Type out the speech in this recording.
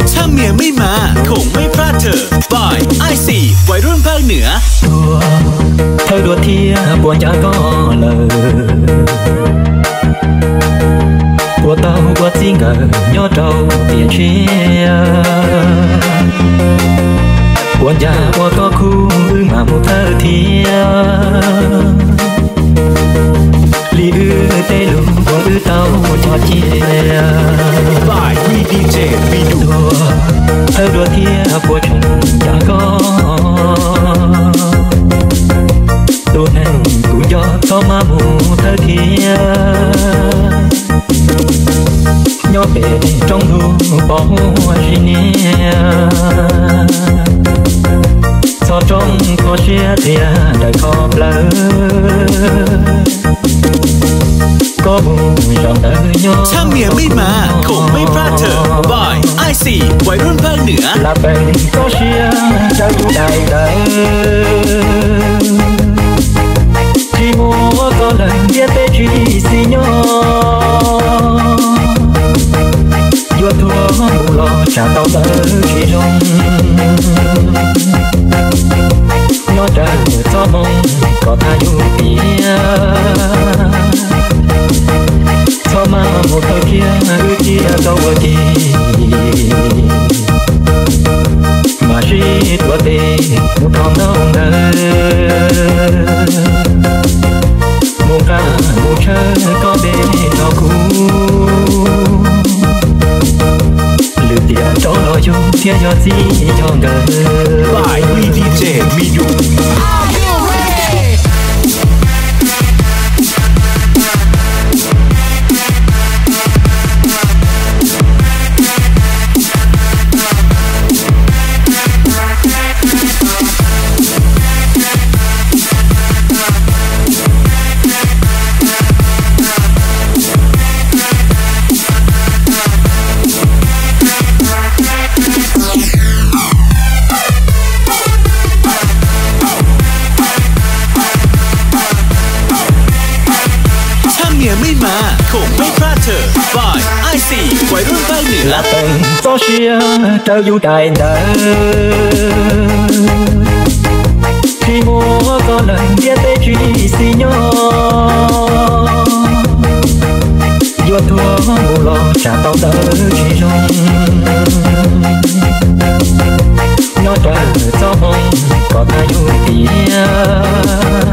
Tshaj mias mej mas khoom mej pab thawm by Icy Vaiv Rub Npawj Nwm. Thawj dua thiab puas ncav koj lawm, puas tau ua txij nkawm nyob rau tiam tshiab, puas ncav ua koj khub wb mam mus thawj thiab. Li wb tej lus puas wb tau cog cia, thawj dua thiab puas tseem ncav koj, tus neeg kuv nco txhob maj mus thawj thiab, nyob pem roob ntug pos huab zis niab, txog roob kho siab tiag ntawm kho plawv, koj mus zaum ntawd nyob. Tshaj mias mej mas khoom mej pab thawm by Icy Vaiv Rub Npawj Nwm. Lam peem txoj sia raws tus daim ntawd, tsis muaj koj lawm ntiaj teb tsis xis nyob, yuav tuag mus los tsam tau ntawd tsis zoo, nyob raws txoj hmoo kom tag yus tiam, txhob maj mus thawj thiab wb thiaj tau ua ke, mam sib tuav tes mus thov ntau ntawd, mus nqa mus tshawb koj npe rau kuv, lwm tiam rov los yug thiab yog txij yog nkawm. Tshaj mias mej mas khoom mej pab thawm by Icy Vaiv Rub Npawj Nwm. Lam peem txoj sia raws yus daim ntawd, tsis muaj koj lawm ntiaj teb tsis xis nyob, yuav tuag mus los tsam tau ntawd tsis zoo, nyob raws txoj hmoo kom tag yus tiam,